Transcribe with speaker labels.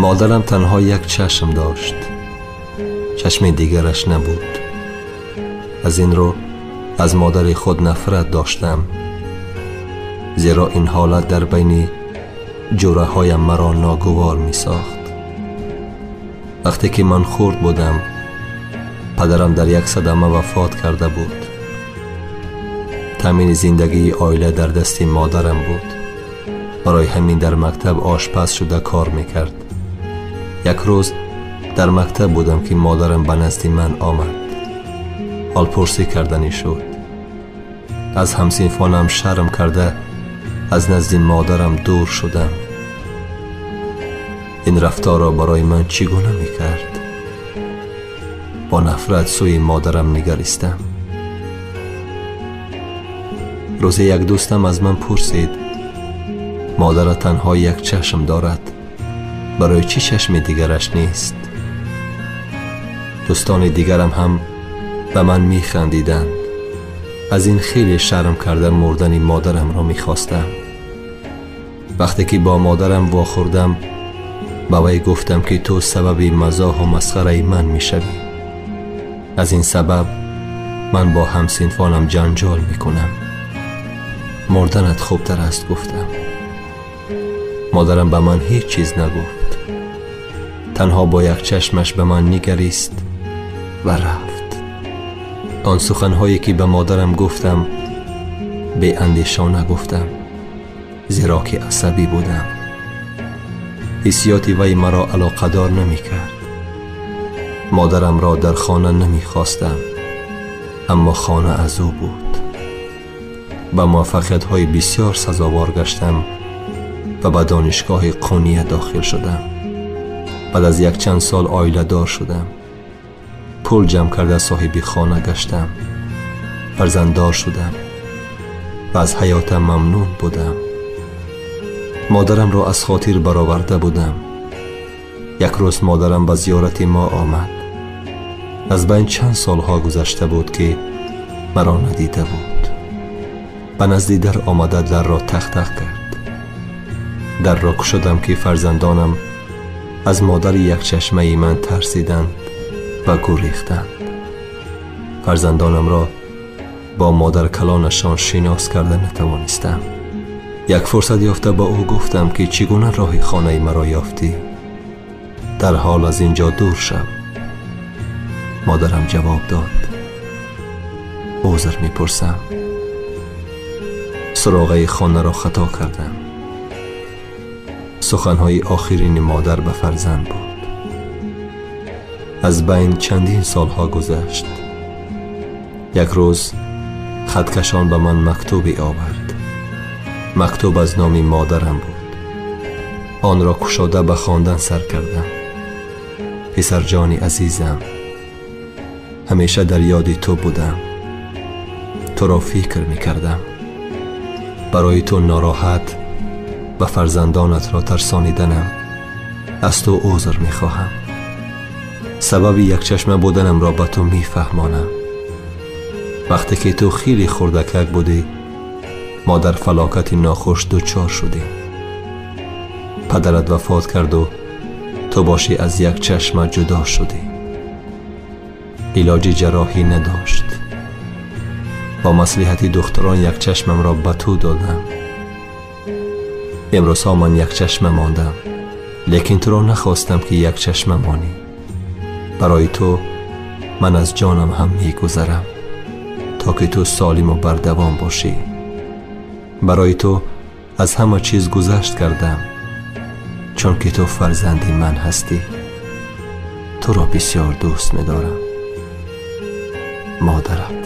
Speaker 1: Модарам танҳо як чашм дошт, чашми дигараш набуд. Аз ин рӯ аз модари худ нафрат доштам, зеро ин ҳолат дар байни ҷӯраҳоям маро ногувор месохт. Вақте ки ман хурд будам, падарам дар як садама вафот карда буд. Таъмини зиндагии оила дар дасти модарам буд. Барои ҳамин дар мактаб ошпаз шуда кор мекард. Як рӯз дар мактаб будам, ки модарам ба назди ман омад. Ҳолпурсӣ карданӣ шуд. Аз ҳамсинфонам шарм карда аз назди модарам дур шудам. Ин рафторро барои ман чӣ гуна мекард? Бо нафрат сӯи модарам нигаристам. Рӯзе як дӯстам аз ман пурсид: модарат танҳо як чашм дорад, барои чӣ чашми дигараш нест? Дӯстони дигарам ҳам ба ман механдиданд. Аз ин хеле шарм карда мурдани модарамро мехостам. Вақте ки бо модарам вохӯрдам, ба вай гуфтам, ки ту сабаби мазоҳу масхараи ман мешавӣ. Аз ин сабаб ман бо ҳамсинфонам ҷанҷол мекунам. Мурданат хубтар аст, гуфтам. Модарам ба ман ҳеҷ чиз нагуфт. Танҳо бо як чашмаш ба ман нигарист ва рафт. Он суханҳое ки ба модарам гуфтам, беандешона гуфтам, зеро ки асабӣ будам. Ҳиссиёти вай маро алоқадор намекард. Модарамро дар хона намехостам, аммо хона аз ӯ буд. Ба муваффақиятҳои бисёр сазовор гаштам ва ба донишгоҳи Қуния дохил шудам. Баъд аз якчанд сол оиладор шудам. Пул ҷамъ карда соҳиби хона гаштам. Фарзанддор шудам ва аз ҳаётам мамнун будам. Модарамро аз хотир бароварда будам. Як рӯз модарам ба зиёрати мо омад. Аз байн чанд солҳо гузашта буд, ки маро надида буд. Ба назди дар омада дарро тақ-тақ кард. Дарро кушодам, ки фарзандонам аз модари якчашмаи ман тарсиданд ва гурехтанд. Фарзандонамро бо модаркалонашон шинос карда натавонистам. Як фурсат ёфта ба ӯ гуфтам, ки чӣ гуна роҳи хонаи маро ёфтӣ? Дар ҳол аз ин ҷо дур шав. Модарам ҷавоб дод: узр мепурсам, суроғаи хонаро хато кардам. Суханҳои охирини модар ба фарзанд буд. Аз байн чандин солҳо гузашт. Як рӯз хаткашон ба ман мактубе овард. Мактуб аз номи модарам буд. Онро кушода ба хондан сар кардам. Писарҷони азизам, ҳамеша дар ёди ту будам. Туро фикр мекардам. Барои ту нороҳат ва фарзандонатро тарсониданам аз ту узр мехоҳам. Сабаби якчашма буданамро ба ту мефаҳмонам. Вақте ки ту хеле хурдакак будӣ, мо дар фалокати нохуш дучор шудем. Падарат вафот карду ту бошӣ аз як чашма ҷудо шудӣ. Илоҷи ҷарроҳӣ надошт. Бо маслиҳати духтурон як чашмамро ба ту додам. Имрӯзҳо ман якчашма мондам, лекин туро нахостам, ки якчашма монӣ. Барои ту ман аз ҷонам ҳам мегузарам, то ки ту солиму бардавом бошӣ. Барои ту аз ҳама чиз гузашт кардам, чунки ту фарзанди ман ҳастӣ. Туро бисёр дӯст медорам. Модарат.